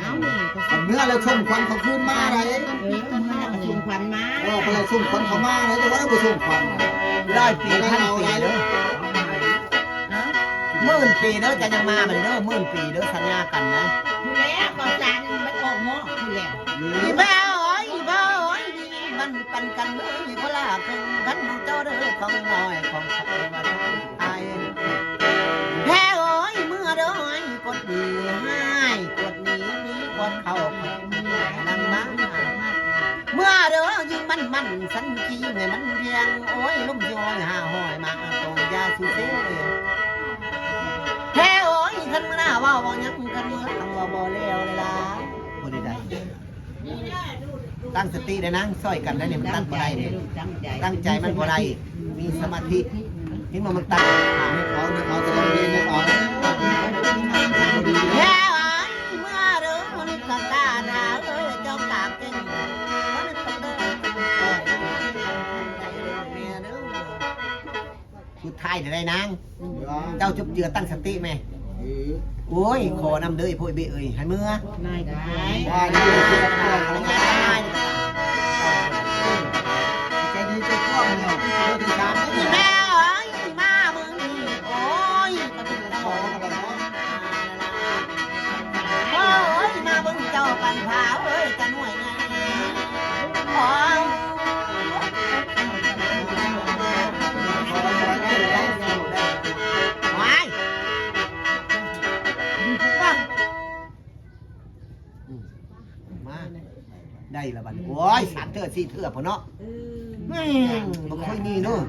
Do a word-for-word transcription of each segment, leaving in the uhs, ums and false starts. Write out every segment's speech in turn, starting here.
เอานี่ก็เมื่อแล้วส่งขวัญเขาคืนมาได๋ เออเมื่อแล้วส่งขวัญมา เออเพิ่นส่งขวัญเขามาได๋ แต่ว่าบ่ส่งขวัญ ร้อยปีพันปีเด้อ หมื่นปีเด้อ จะยังมาบัดนี้เด้อ หมื่นปีเด้อ สัญญากันนะ ผู้แล้วก็จานมันออกหม้อผู้แล้ว อีบ่าวเอ้ย อีบ่าวเอ้ย มันปันกันเอ้ย คนละครึ่งกันเจ้าเด้อ ของน้อยของข้ามาทุกทาย แพ้เอ้ย เมื่อเด้อเอ้ย กดหนี้ให้ กดหนี้มี มันสันขี้เนี่ยมันเพียง โอ้ย ลุ่มที่ห้อยห้าห้อยมาเอาตัวยาสูเซ่แพ้โอ้ย คันมือหน้าเว่าบ่ยัง คันมือหลังเว่าบ่แล้วเลยล่ะ บ่ได้ได้ ตั้งสติได้นะ ช่วยกันได้เนี่ย มันตัดบ่ได้เนี่ย ตั้งใจมันบ่ได้ มีสมาธิ เห็นว่ามันตัด นึกเอานึกเอาจะต้องมีนึกเอา แพ้โอ้ย เมื่อเด้อ มันกะกล้าหนาเอ้ย เจ้าปากเก่ง มันกะเด้อ สุดท้ายได้นาง เจ้าจุบเจือตั้งสติแม่ เออ โอ้ย ขอนำเด้อไอ้พวกไอ้เบ้เอ้ย ให้เมือ นายก็ได้ ว่าดี ใจดีใจกว้างเนี่ย เออ ที่สามนี่ แม่เอ้ย มามึงนี่ โอ้ย ขอแล้วกันเนาะ โอ้ย มาเบิ่งเจ้าปันผาเอ้ย ตะหน่วยไง โอ้ย ว้าย อืม มา ได้ละบัดนี้ โอ้ย สามเทื่อสี่เทื่อพอเนาะ เออ อืม บ่ค่อยมีเนาะ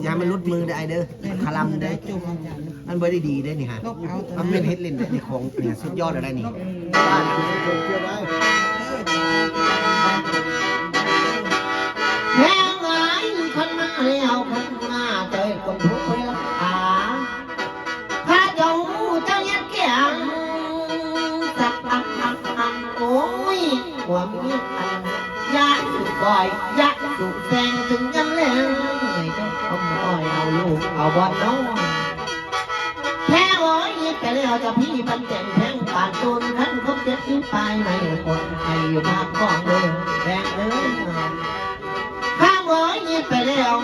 อย่าให้มันหลุดมือได้เด้อ คลำเด้อ มันบ่ได้ดีเด้อนี่ฮะ มันเป็นเฮ็ดเล่นเด้อนี่ ของเนี่ยสุดยอดแล้วได้นี่ บ้านคือเชื่อได้ แพงหลายคันมาแล้วคันมาใจคนทุกข์เวลา ข้าเจ้าเจ้าเฮ็ดแกงสักอันอันอัน โอ้ย ความมีอัน ยะสุกอย ยะสุกแสงถึงยังแลง เอาอ้อยเอาลูกเอาบอลน้อง แพ้อ้อยไปแล้วจะพี่พันแก่นแพงปานตูน คันครบเจ็ดสิบปลายในคนไทยอยู่ภาคกองเดิมแดงเดิม ข้างอ้อยไปแล้ว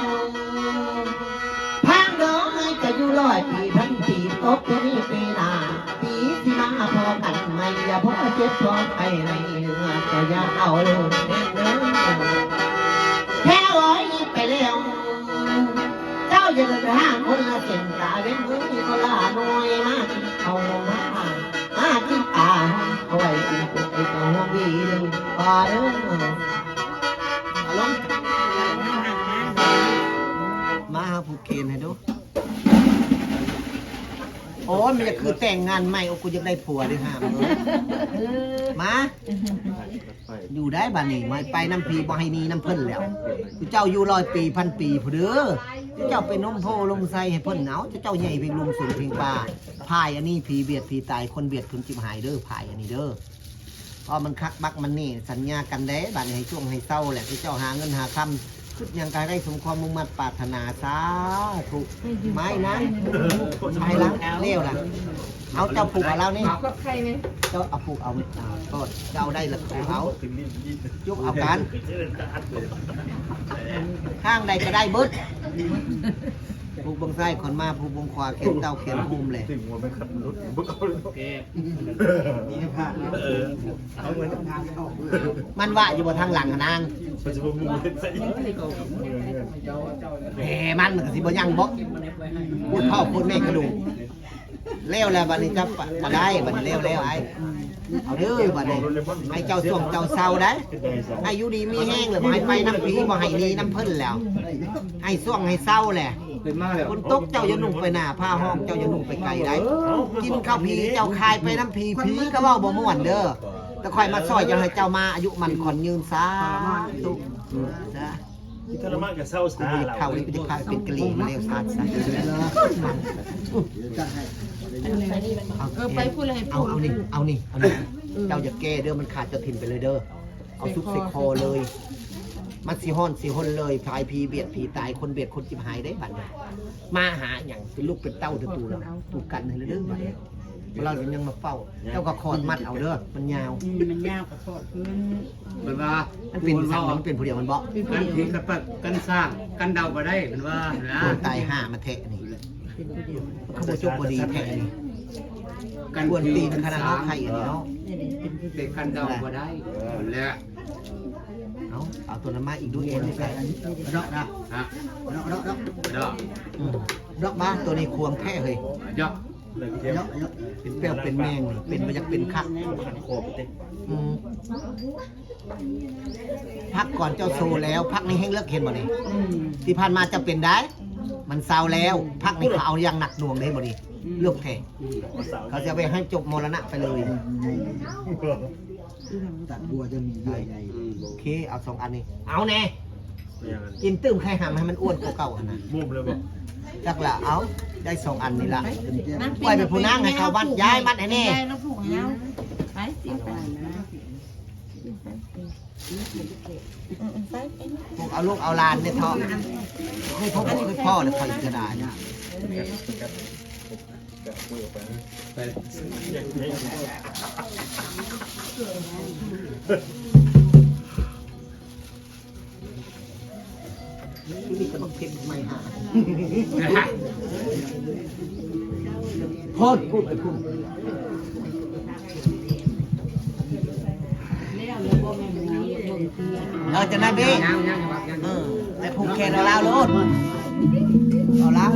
พังเดิมให้จะอยู่ร้อยปีพันปี ตกจะมีปีหน้า ปีที่มาพอกันใหม่ อย่าพอเจ็บพอไปในเนื้อก็อย่าเอาเลยแพ้อ้อยไปแล้ว เจ้าอย่าเดินทางคนละเส้น ตาเว้นมือคนละหน่วย มากินข้าวมา มากินปลา เอาไว้กินพวกไอ้เจ้าห่วงดีเลยปลาเด้อ มาลง มาหาผูกเคนให้ดู โอ้ย มันจะคือแต่งงานใหม่ โอ้ กูอยากได้ผัวเลยฮะ มา อยู่ได้บ้านนี้ มาไปน้ำผีบ่ให้หนีน้ำเพิ่นแล้ว กูเจ้าอยู่ร้อยปีพันปีผู้เด้อ เจ้าเป็นนมโพลมไซให้เพิ่นเอา เจ้าใหญ่เพียงลุมสูงเพียงป่า พายอันนี้ผีเบียดผีตาย คนเบียดคนจิบหายเด้อ พายอันนี้เด้อ เพราะมันคักบักมันนี่ สัญญากันได้ บัดนี้ให้ช่วงให้เศร้าแหละ ที่เจ้าหาเงินหาคำ คิดหยังก็ให้ได้สมความมุ่งมั่นปรารถนา สาธุ ไม้นะ ไม้ละ เลี้ยวละ เอาเจ้าผูกเอาแล้วนี่ ก็ใครไหม เจ้าเอาผูกเอา อ่า ก็เจ้าได้ละผูกเอา ยกเอากัน ข้างใดก็ได้เบิด ผูกเบงซ้ายขอนมา ผูกเบงขวาแขนเต้าแขนโฮมเลย ถึงว่าไม่ขับรถ เออ มันว่าอยู่บ่ทางหลังหั้นนาง มันจะบ่มูเฮ็ดใส่ แหมมันมันก็สิบ่ยังบ่ พูดพ่อพูดแม่กระดูก แล้วแล้วบัดนี้จะปะมาได้บัดนี้แล้วแล้วไอ้ เอาเด้อบัดนี้ ให้เจ้าส่วงเจ้าเศร้าได้ ให้อยู่ดีมีแฮงเลย บ่ให้ไปน้ำผี บ่ให้หนีน้ำเพิ่นแล้ว ให้ส่วงให้เศร้าแหละ เป็นมาแล้ว คนตกเจ้าอย่านุ่งไปหน้า ผ้าห้องเจ้าอย่านุ่งไปไกลได้ กินข้าวผีเจ้าคายไปน้ำผี ผีก็เว้าบ่ม่วนเด้อ แต่คอยมาซอยเจ้าให้เจ้ามาอายุมันขอนยืน สาธุ อืม สา ทรมานกับเศร้า กู สา บ่อยาก เรา เข้าเลย กูจะพาเป็นกะหรี่มาแล้ว สาธุ สาธุ เอา เออ ไปพูดอะไร เอา เอานี่ เอานี่ เอานี่ เจ้าอย่าแก้เด้อ มันขาดเจ้าถิ่นไปเลยเด้อ เอาซุกใส่คอเลย มันสิฮ้อนสิฮนเลย พายผีเบียดผีตาย คนเบียดคนจิบหายได้บัดนี้ มาหาหยังเป็นลูกเป็นเต้าเด้อตูแล้ว ตูกันให้เลยเด้อบัดนี้ เรายังมาเฝ้า เจ้าก็ขอดมัดเอาเด้อ มันยาว อืม มันยาวก็ขอดขึ้น เพิ่นว่า มันเป็นสั่ง มันเป็นผู้เดียวมันบ่ กันผีกับกันสร้าง กันเดาบ่ได้ เพิ่นว่านะ คนตายห่ามาแทะนี่ เขาบ่จบบ่ดีแทะนี่ กัน ควรตีนขนาดเฮาไข่อันนี้เนาะ แต่กันเดาบ่ได้ และ เอา เอาตัวนั้นมาอีกด้วย เอ็นใส่ ดอกนะ ฮะ ดอก ดอก ดอก ดอก อืม ดอกมา ตัวนี้ควงแท้เฮ้ย ดอก ดอก ดอก เป็นแป้วเป็นแมง เป็นบ่อยากเป็นคัก อืม พักก่อนเจ้าโซแล้ว พักนี้แห้งเลิกเห็นบ่นี่ อืม ที่ผ่านมาเจ้าเป็นได้ มันเซาแล้ว พักนี้เขาเอาอย่างหนักหน่วงได้บ่นี่ อืม เลิกแท้ อืม เขาจะไปให้จบมรณะไปเลย ตัดบัวจะมีเยื่อใย อืม โอเค เอาสองอันนี้ เอาแน่ อย่างนั้น กินตื้มไข่หำให้มันอ้วนกว่าเก่าหั่นนะ บุ้มเลยบ่ จักละ เอา ได้สองอันนี่ละ นั่งกิน ปล่อยไปผู้นั่งให้เขาวัด ย้ายมัดให้แน่ ยายแล้วผูกให้เอา ไปสิไป ผูกเอาลูกเอาหลานเนี่ยเถาะ คือพ่อคือพ่อเลยคอยจะได้ นี่จะมาเก็บไม่หา พ่อพูดไปพูด เราจะได้เบ้ ยังยังยัง เออ ไปผูกแขนเอาลาวโลด เอาลาว